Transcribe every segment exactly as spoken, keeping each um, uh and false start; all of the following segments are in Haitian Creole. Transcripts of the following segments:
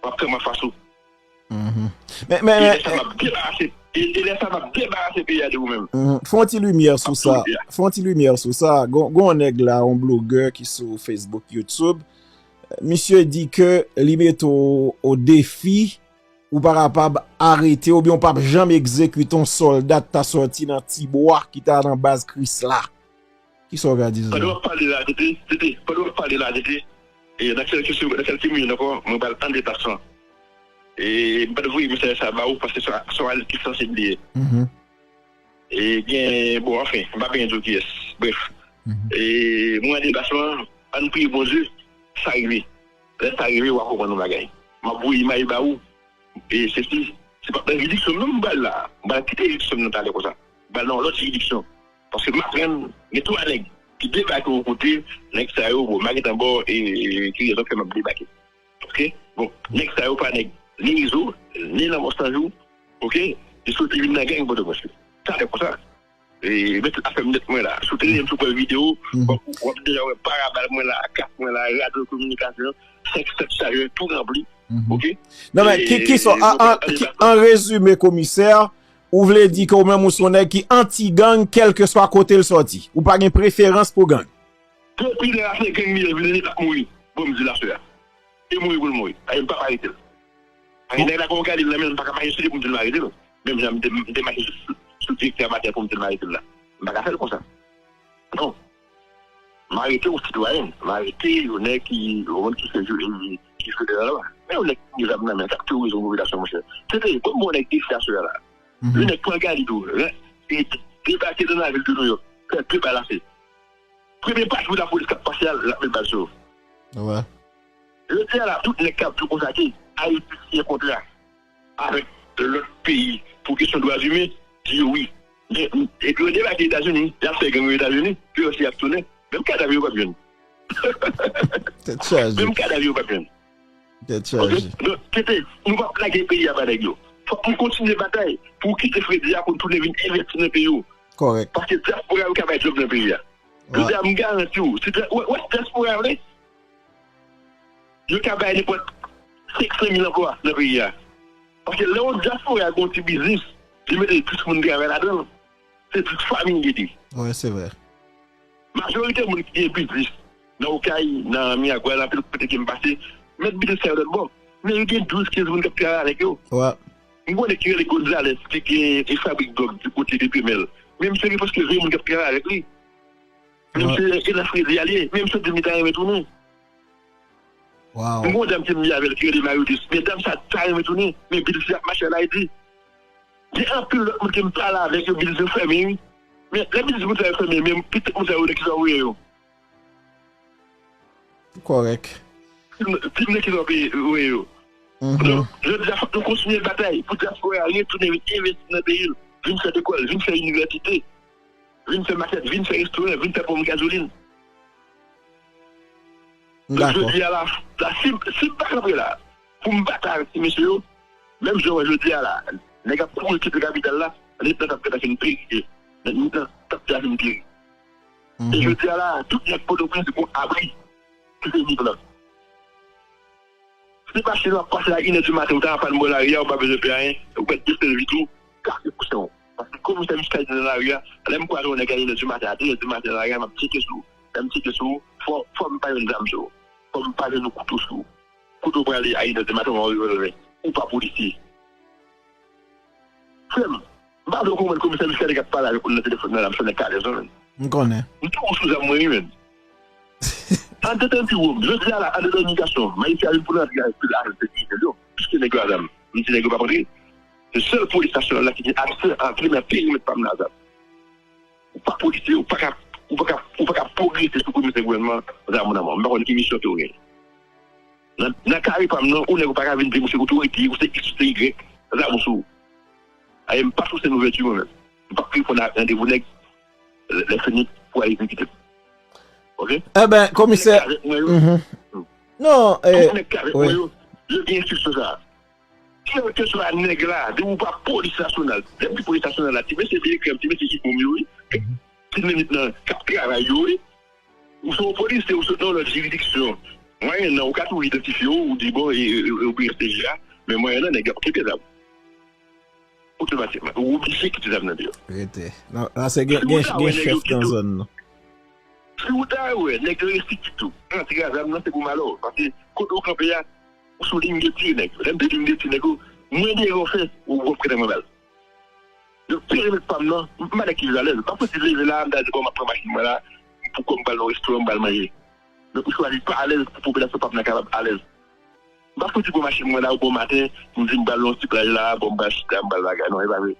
m ap kanpe anfas ou. Men, men, e lè sa m ap debarase, e, e lè sa m ap debarase peyi a de ou menm. Fè yon ti limyè sou sa. Fè yon ti limyè sou sa. Gon, gon nèg la, yon blogè ki sou Facebook, YouTube. Misye di ke li mete w o defi, ou pa kapab arete oubyen ou p ap janm egzekite yon sòlda ki ta sòti nan Tibwa, ki ta nan baz Krisla. Kisa w ka di sou sa? Pandan w ap pale la, Tete, Tete, pandan w ap pale la, Tete, e, nan kèlke se-, nan kèlke minit ankò, mwen pral an deplasman. E, m pa t voye mesaj sa ba ou, paske se, se yon alèt ki sansib li ye. E, gen, bon, anfen, m pa byen di w kiyès. Brèf. E, mwen an deplasman, ann priye Bondye, sa rive. Lè sa rive, w a konprann yon bagay. M ap voye imaj ba ou. E se si, se pa nan ridiksyon m non m pral la. M pral kite ridiksyon m nan talè konsa. M pral nan yon lòt ridiksyon. Paske m aprann, gen twa nèg ki debake yon kote, nèg sa yo, bon, m pa gentan ba w, e, ki rezon fè m ap debake. Oke? Bon, nèg sa yo pa nèg ni Izo, ni Lanmò San Jou, oke? Yo soti vin nan gang Pòtoprens yo. Talè konsa. E, met tout afè m nèt mwen la. Sou teren, m sou pran videyo, w ap, w ap deja wè parabal mwen la, kat mwen la, radyo kominikasyon, senk sèt chajè, tou ranpli. Oke? Non, men, ki, ki sò, an, an, ki, an rezime, komisè, ou vle di ke ou menm ou se yon nèg ki anti-gang, kèlkeswa kote l sòti. Ou pa gen preferans pou gang. Depi lè a se gang li ye, vin li ap mouri. Bon, m di l aswè a. Li mouri pou l mouri. Paske m p ap arete l. Paske nèg la gen yon galil nan men l, m pa ka mache sou li pou m di l m arete l. Menm jan m te, m te mache sou, sou, sou direktè a maten pou m di l m arete l la. M pa ka fè l konsa. Non. M arete yon sitwayen. M arete yon nèg ki, yon moun ki fè jou, ki fè de la lwa. Men yon nèg ki gen zam nan men, k ap teworize yon popilasyon, monchè. Tete, kòm yon nèg defi aswè a la. Yon nèg pran galil tou, e, debake nan lavil de Nouyòk. Fè de bal ase. Premye patwouy lapolis k ap pase a, l ap met bal sou yo. Jodi a la, tout nèg k ap di w konsa ke Ayiti siyen kontra avèk lòt peyi pou kesyon dwa imen, di yo wi. Men, epi yo debake Etazini, y ap fè gang yo Etazini, peyi yo se y ap tounen. Menm kadav yo p ap jwenn. Tèt chaje. Menm kadav yo p ap jwenn. Tèt chaje. Donk, Tete, nou p ap lage peyi a ba nèg yo. Fòk nou kontinye batay pou kite Fredi a pou n tounen vin envesti nan peyi yo. Kòrèk. Paske dyaspora yo ka bay djòb nan peyi a. Jodi a, m garanti w, si dya-, wè, wè, dyaspora vle, yo ka bay nenpòt senk san mil anplwa nan peyi a. Paske lè yon dyaspora gen yon ti biznis, li mete dis moun travay ladan l, se dis fanmi li ede. Wi, se vre. Majorite moun ki gen biznis nan Okay, nan Miragwàn, anpil kote ke m pase, mèt biznis sa yo lòt bò. Men yo gen douz, kenz moun k ap travay avèk yo. M konnen ki rele Gonzales, ki gen, e, fabrik dwòg di kote de Pemèl. Men misye gen prèske ven moun k ap travay avèk li. Men misye e nan Fredi a l ye. Men misye di m li ta renmen tounen. M gen yon dam ke m ye avè l ki rele Mariodis. Men dam sa ta renmen tounen. Men biznis li ap mache an Ayiti. Gen anpil lòt moun ke m pale avèk yo, biznis yo fèmen, wi. Men lè biznis moun sa yo fèmen, men pitit moun sa yo, nan kisa w voye yo? Kòrèk. Di m nan kisa w voye yo? Donk, jodi a, fòk nou kontinye batay pou dyaspora a retounen vin envesti nan peyi l, vin fè lekòl, vin fè inivèsite, vin fè makèt, vin fè restoran, vin fè ponp gazolin. Donk, jodi a la, la, si, si m pa kanpe la pou m batay avèk ti mesye yo, menm jan w wè jodi a la, nèg ap kouri kite kapital la, nèg nan t ap gentan fin peri, nèg nan t ap gentan fin peri. E jodi a la, tout nèg Pòtoprens gon abri, ki se Migran. Se pa si w ap pase a inè di maten, ou ta anfas bò lari a, ou pa bezwen pè ayen, ou mèt desèvi tou, kase kousen w. Paske komisè Michel di nan lari a, lè m kwaze yon nèg a inè di maten, a trè di maten nan lari a, m ap tcheke sou ou. Lè m tcheke sou ou, fò, fò m pa jwenn zam sou ou. Fò m pa jwenn yon kouto sou ou. Kote w prale a inè di maten, w a revòlvè. Ou pa polisye. Frè m, m pa vle w konprann komisè Michel k ap pale avèk ou nan telefòn nan la, m se yon nèg kalèz, wi, menn. M konnen. M toujou sou zam mwen, wi, menn. Andedan biwo m, jodi a la, andedan imigrasyon, Mayisyen a vin pou l antre avèk pil ajan sekirite l yo, piske nèg yo a zam. M di nèg yo p ap antre. Se sèl polis nasyonal la ki gen aksè antre nan perimèt pa m nan a zam. Ou pa polisye, ou pa ka, ou pa ka, ou pa ka pwogrese sou komisè gouvènman zam ou nan men w. M pa konn ki misyon ke w gen. Nan, nan kare pa m nan, ou nèg ou pa ka vin di m ou se otorite, ou se X, ou se Y, zam ou sou ou. Aye, m pa sou sèn ouvèti mwen menm. M p ap reponn a randevou nèg lè, lè fini pou al egzekite m. Oke? Enben, komisè. Nèg ki avèk mwen yo. Non, tout nèg ki avèk mwen yo, yo gen enstriksyon sa a. Kèlkeswa nèg la, depi w pa polis nasyonal, depi polis nasyonal la, ti mesye Beyecrem, ti mesye Ibonm yo, wi, ti nenit nan k ap travay yo, wi. Ou se yon polisye, ou sot nan yon lòt jiridiksyon. Mwayen nan, ou ka toujou idantifye w, ou di, bon, e, e, e, ou byen seji a, men mwayen nan, nèg yo ap kite zam. Otomatikman, ou oblije kite zam nan deyò. Rete. Nan, nan se gen, gen, gen chèf nan zòn nan. Si ou ta wè, nèg yo resi kite ou, antre a zam nan, se pou malè w. Paske kote ou kanpe a, ou sou liy de ti nèg yo. Lè m di liy de ti nèg yo, mwen deyò fè, ou wè m prete mwen bal. Yo te remèt pa m nan, m pa nèg ki viv alèz. M pa fouti leve la, m ta di, bon, m ap pran machin mwen la, pou kò m pral nan restoran, m pral manje. Donk, ou chwazi pa alèz pou popilasyon pa nan kapab alèz. M pa fouti pran machin mwen la, ou bon maten, m di m pral nan ti plaj la, bon, m pral chita, m pral bagay. Non, e pa vre.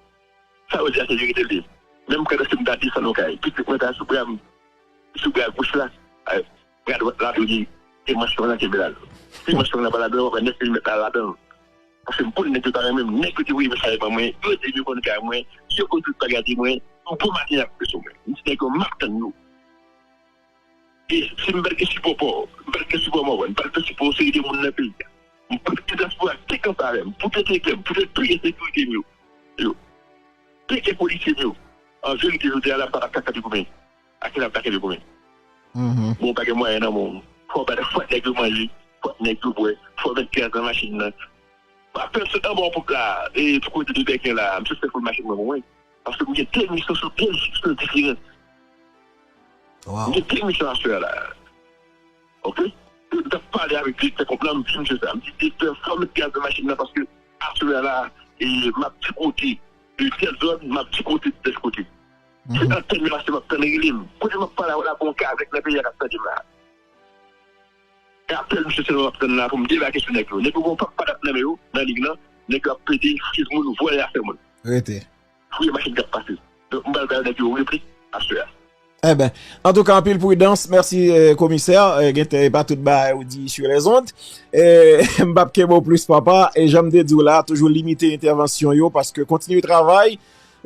Sa yo di a se verite l ye. Menm pandan se m ta desann okay, pitit mwen ta sou bra m, sou bra goch la, bra dwat la, tou gen, gen manch lang nan kenbe la. Si manch lang nan pa ladan, w ap wè nèf milimèt la ladan l. Paske m konn nèg yo pa renmen m. Nèg yo te voye mesaj ban mwen, yo di yo konn kay mwen, yo konn tout bagay de mwen, yon bon maten y ap sou mwen. M di nèg yo, m ap tann nou. E si m pa t gen sipò pa w, m pa t gen sipò Mòwèn, m pa t gen sipò yon seri de moun nan peyi a, m pa t gen dyaspora ki te kanpe avè m, poutèt enkyè m, poutèt peyi ensekirite m yo, yo, peyi polisye m yo, an verite, jodi a la, m pa t ap ka kanpe goumen. Ak ki n ap ta kenbe goumen. Bon, pa gen mwayen nan men w. Fò w ba, fò nèg yo manje, fò nèg yo bwè, fò w met gaz nan machin nan. Apèn sot anba yon ponp la, e tou kote de bèken la, m sot fè foul machin mwen pou mwen. Paske m gen de misyon sou de jiridiksyon diferan. M gen de misyon aswè a la. Oke? M t ap pale avèk direktè ponp la, m di misye sa. M di, direktè, fò w met gaz nan machin nan paske aswè a la, e, m ap di kote de tèl zòn, m ap di kote de tèl kote. Se antèn yo, paske m ap tann rele m. Kote m ap pale avè w la, gon kazèk nan peyi a k ap tande m la. E apèl misye sèlman m ap tann la pou m debake sou nèg yo. Nèg yo gon pap padap nan men yo, nan lig nan, nèg yo ap plede friz moun, vòlè afè moun. Rete. Fouye machin k ap pase. Donk, m pral bay nèg yo replik aswè a. Enben, antouka, anpil pridans. Mèsi, eh, komisè. Eh, gen tè, e pa tout bagay ou di sur les ondes. Eh, m p ap kenbe w plis, papa. E jan m te di w la, toujou limite entèvansyon yo, paske kontinye travay.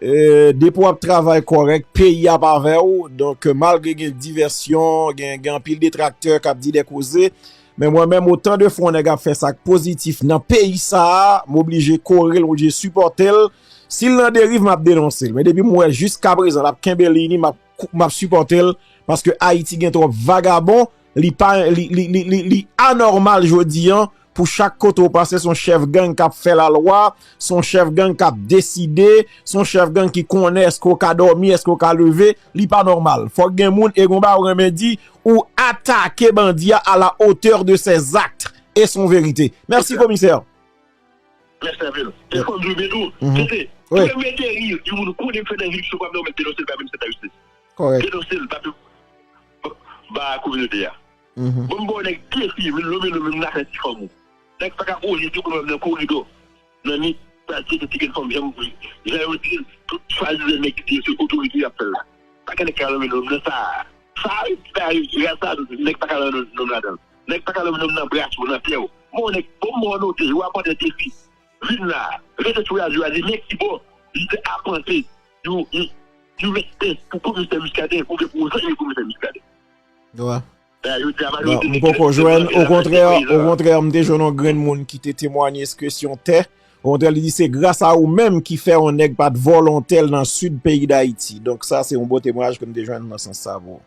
Eh, depi w ap travay kòrèk, peyi a ap avè w. Donk, malgre gen divèsyon, gen, gen anpil detraktè k ap di de koze, men mwen menm, otan de fwa yon nèg ap fè sa k pozitif nan peyi sa a, m oblije kore l, m oblije sipòte l. Si l nan deriv, m ap denonse l. Men depi m wè jiskaprezan l ap kenbe liy li, m ap, m ap sipòte l, paske Ayiti gen twòp vagabon, li pa, li, li, li, li, li anòmal jodi a, pou chak kote w pase, se yon chèf gang k ap fè lalwa, se yon chèf gang k ap deside, se yon chèf gang ki konnen èske w ka dòmi, èske w ka leve, li pa nòmal. Fòk gen moun, e gon bagay ou renmen di, ou atake bandi a à la hauteur de ses actes. E se yon verite. Mèsi, komisè. Mèsi anpil. E fò m di w byen tou, tete, premye deriv yon moun konnen fè nan vil sou pa m nan, ou mèt denonse l ba ministè de la jistis. Kòrèk. Denonse l ba, ba kominote a. Bon, m ba w nèg defi, men lonmen lonmen m la fè ti fanm ou. Nèg pa ka oze di pou mwen nan koridò. Nan nit, sa di se ti grenn fanm janm vre. Jan yo di l, tout swadizan nèg ki di yo se otorite y ap fè l la. Pa gen nèg ka lonmen nonm nan sa. Sa, sa, raz sa, nèg pa ka lonmen nonm ladan l. Nèg pa ka lonmen nonm nan bras ou, nan pye w. Bon, nèg, bon, m ba w note, yo ap mande defi. Vin la, rete sou radyo a, di, men ki bò lidè a panse yo, yo, yo met tèt pou komisè Muscadin, oubyen pou zanmi komisè Muscadin. Wi. Bon, m poko jwenn. Okontrè, okontrè, m te jwenn yon grenn moun ki te temwanye sou kesyon tè. Okontrè, li di se gras a ou menm ki fè yon nèg pa t vòlonte l nan sid peyi Dayiti. Donk, sa se yon bon temwayaj ke m te jwenn nan sans sa pou ou.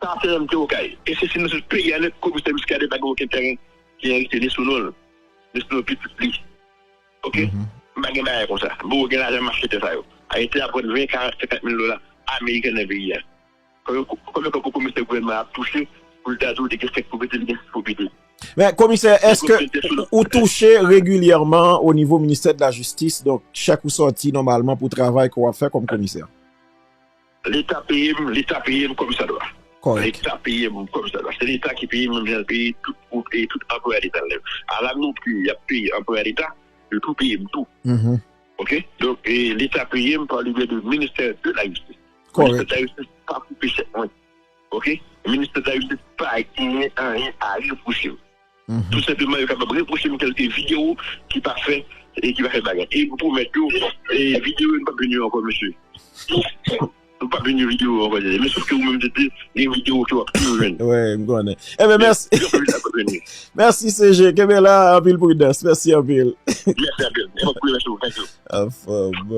Sa se menm te okay. E se si nan sid peyi a nèt, komisè Muscadin pa gen okenn tèren ki anrejistre ni sou non l, ni sou non pitit li. Oke? M pa gen bagay konsa. Bon, ou gen lajan m achte tè sa yo. Ayisyen ap vann ven, karant, senkant mil dola ameriken nan peyi a. Konbyen, konbyen kòb komisè gouvènman ap touche pou l ta di w li gen senk pwopriyete, li gen sis pwopriyete? Men, komisè, èske ou touche regilyèman o nivo ministè de la jistis, donk, chèk ou sòti nòmalman pou travay ke w ap fè kòm komisè? Leta peye m, Leta peye m kòmsadwa. Kòrèk. Leta peye m kòmsadwa. Se Leta ki peye m, menm jan l peye tout, tout anplwaye Leta l. A la non pli, y ap peye anplwaye Leta, yo tou peye m tou. Oke? Donk, e, Leta peye m pa le byen de ministè de la jistis. Ministè de la jistis pa koupe chèk mwen. Oke? Ministè de la jistis pa genyen anyen a repwoche m. Tou senpleman, yo kapab repwoche m kèlke videyo ki pa fè, e ki pa fè bagay. E m pwomèt yo, e videyo yo, nou p ap vin yo ankò, mesye. Nou p ap vin yo videyo ankò, mesye. Men sof ke ou menm, tete, gen videyo ke w ap toujou jwenn. Wi, m konnen. Ebyen, mèsi. Mèsi, C G. Kenbe la, anpil pridans. Mèsi anpil. Mèsi anpil. E m ap remèsye w. Thank you. Anfòm.